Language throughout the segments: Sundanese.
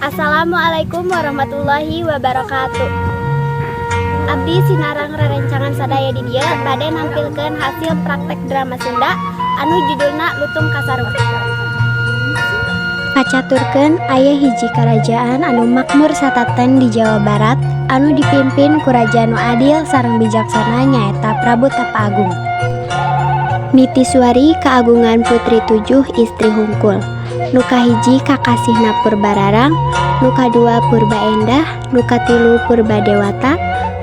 Assalamualaikum warahmatullahi wabarakatuh. Abdi sinareng rerencangan sadaya di dieu bade nampilkeun hasil praktek drama Sunda anu judulna Lutung Kasarung. Kacaturkeun aya hiji karajaan anu makmur sataten di Jawa Barat anu dipimpin ku raja nu adil sareng bijaksana nyaeta Prabu Tapa Agung. Nitiswari kagungan putri tujuh istri hungkul. Nu kahiji kakasihna Purbararang, nu kadua Purbaendah, nu katilu Purbadewata,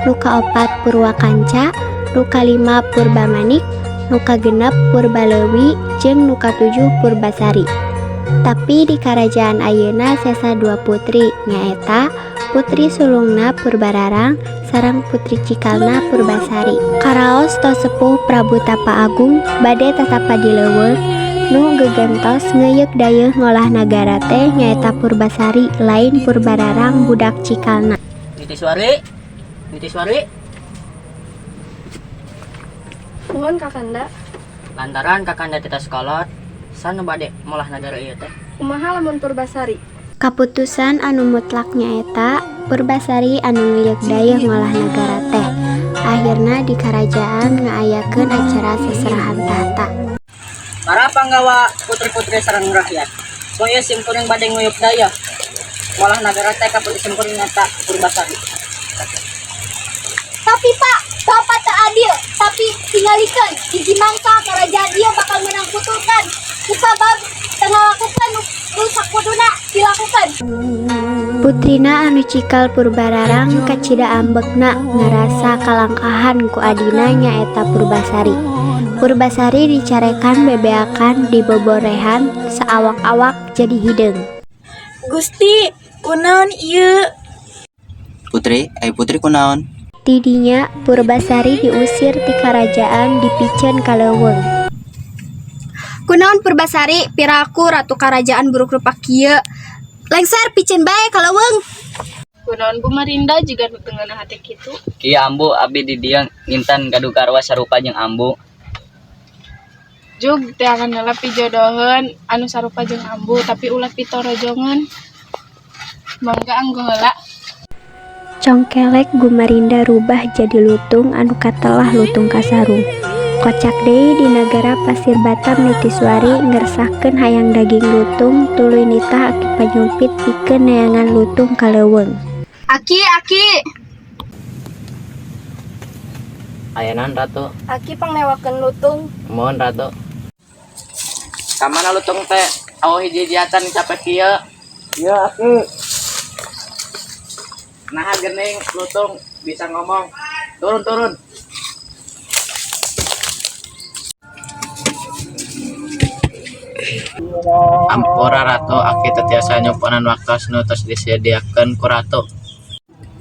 nu kaopat Purwakanca, nu kalima Purbamanik, nu kagenep Purbaleuwi, jeung nu katujuh Purbasari. Tapi di karajaan ayeuna sesa dua putri nyaeta putri sulungna Purbararang sareng putri cikalna Purbasari. Karaos tos sepuh Prabu Tapa Agung bade tatapa di leuweung nu gegentos ngeuyeuk dayeuh ngolah nagara teh nyaeta Purbasari lain Purbararang budak cikalna. Nitiswari, Nitiswari, Nuhun, Kakanda. Lantaran Kakanda teu sakolot, saha nu bade molah nagara ieu teh? Kumaha lamun Purbasari? Kaputusan anu mutlak nyaeta Purbasari anu ngeuyeuk dayeuh ngolah nagara teh. Akhirna di karajaan ngaayakeun acara seserahan tahta. Para panggawa, putri-putri sareng rakyat. Poe sim kuring bade nguyuk dayeuh. Molah nagara teh kaputusan kuring nyaeta Purbasari. Tapi Pak, Bapak teu adil. Tapi tingalikeun hiji mangsa kerajaan ieu bakal menang kutukan. Kusabab teu ngalakukeun nu sakuduna dilakukan. Putrina anu cikal Purbararang kacida ambekna ngarasa kalangkahan ku adina nyaeta Purbasari. Purbasari dicarekan bebeakan diboborehan saawak-awak jadi hideung. Gusti, kunaon ieu? Putri, ai putri kunaon? Tidinya Purbasari diusir ti karajaan dipiceun ka leuweung. Kunaon Purbasari piraku ratu karajaan buruk rupa kieu. Lengser piceun bae ka leuweung. Kunaon Gumarinda jiga nu teu ngeunah hate kitu? Kieu, Ambu, abdi di dieu ngintan gaduh garwa sarupa jeung Ambu. Jug teangan heula pijodoheun anu sarupa jeung Ambu, tapi ulah pitorojongan. Mangga anggo heula. Congkelek Gumarinda rubah jadi lutung anu katelah Lutung Kasarung. Kocak deui di nagara Pasir Batam Nitiswari ngersahkeun hayang daging lutung tuluy nitah Aki Panyumpit pikeun neangan lutung ka leuweung. Aki, Aki. Aya naon, Ratu? Aki pangnewakeun lutung. Mohon, Ratu. Kamana lutung teh? Aw hiji acan capek kieu. Ya, Aki. Nah, gening lutung bisa ngomong. Turun, turun. Ampura, Ratu, Aki teu tiasa nyumponan waktos nu tos disediakeun ku Ratu.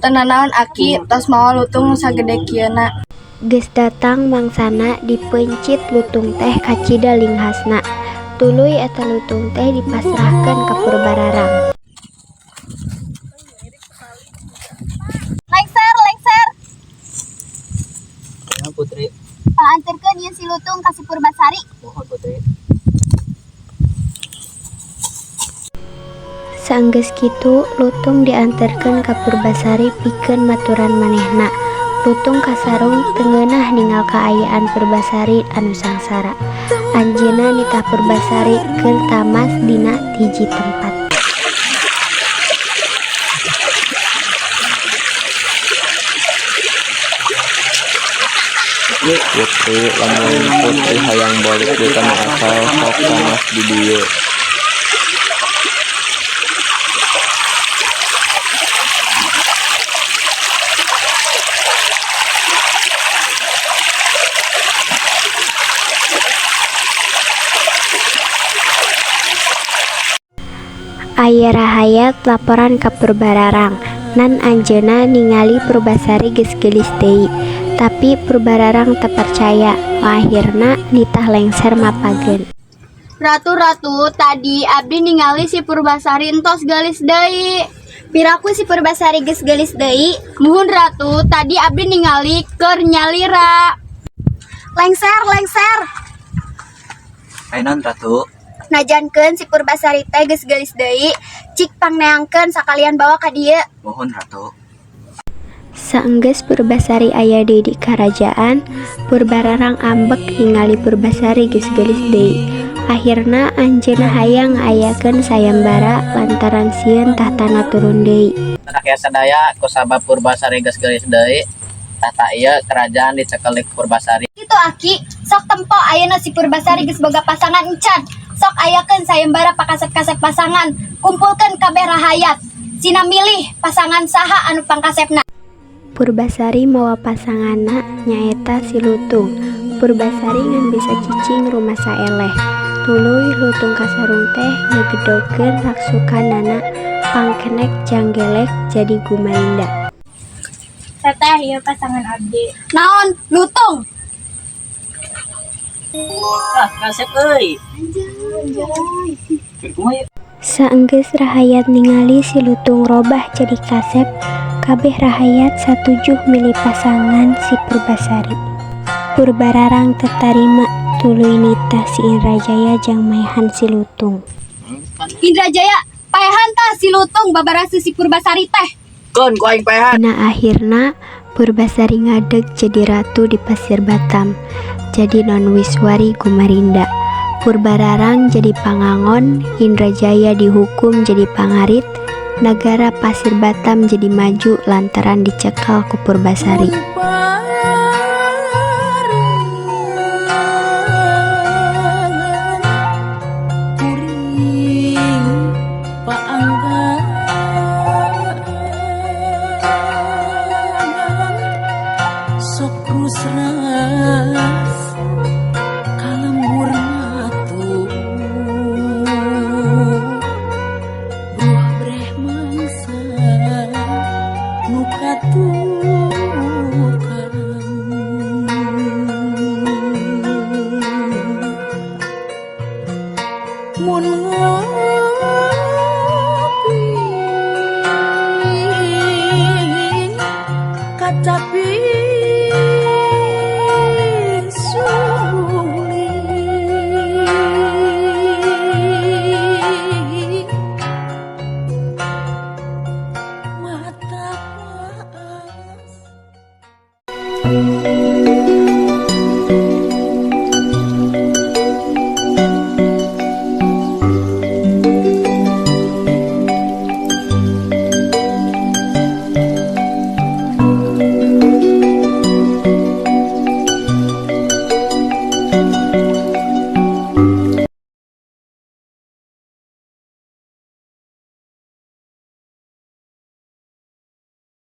Teu nanaon, Aki, tos mawa lutung sagede kieuna. Geus datang mangsana dipeuncit lutung teh kacida linghasna. Tuluy eta lutung teh dipasrahkeun ka Purbararang. Lengser, lengser. Ya, Putri. Panganterkeun ieu si lutung ka si Purbasari. Mohon, Putri. Saenggeus kitu lutung dianterkeun ka Purbasari pikeun maturan manehna. Lutung Kasarung teu ngeunah ningal kaayaan Purbasari anu sangsara. Anjeunna nitah Purbasari keur tamas dina hiji tempat. Putri, lamun putri hayang balik deui ka nu asal, sok tamas di dieu. Aya rahayat laporan ka Purbararang nan anjeunna ningali Purbasari geus geulis deui. Tapi Purbararang teu percaya, akhirna nitah lengser mapageun. Ratu, Ratu, tadi abdi ningali si Purbasari entos geulis deui. Piraku si Purbasari geus geulis deui? Muhun, Ratu, tadi abdi ningali keur nyalira. Lengser, lengser. Aya naon, Ratu? Najankeun si Purbasari teh geus geulis deui, Cik pangneangkeun sakalian bawa ka dieu. Mohon Ratu. Saenggeus Purbasari aya deui di karajaan, Purbararang ambek ningali Purbasari geus geulis deui. Akhirna anjeunna hayang ngaayakeun sayembara lantaran sieun tahtana turun deui. Rakyat sadaya, kusabab Purbasari geus geulis deui, tahta ieu kerajaan dicekel ku Purbasari. Kitu Aki, sok tempo ayeuna si Purbasari geus boga pasangan encan. Sok ayakeun sayembara pakasep-kasep pasangan, kumpulkeun kabeh rahayat. Sina milih pasangan saha anu pangkasepna. Purbasari mawa pasanganna nyaeta si Lutung. Purbasari ngan bisa cicing rumasa eleh. Tuluy Lutung Kasarung teh ngegedogkeun raksukanana pangkenek Janggelek jadi Gumarinda. Teteh, ieu pasangan abdi. Naon? Lutung. Ah, kasep euy. Kumaha ieu? Saenggeus rahayat ningali si Lutung robah jadi kasep, kabeh rahayat satujuh milih pasangan si Purbasari. Purbararang teu tarima, tuluy nitah si Indrajaya jang maehan si Lutung. Indrajaya, paehan tah si Lutung babaraseuh si Purbasari teh. Keun ku aing paehan. Dina akhirna Purbasari ngadeg jadi ratu di Pasir Batam, jadi Non Wiswari Gumarinda. Purbararang jadi pangangon, Indrajaya dihukum jadi pangarit, nagara Pasir Batam jadi maju lantaran dicekal ku Purbasari.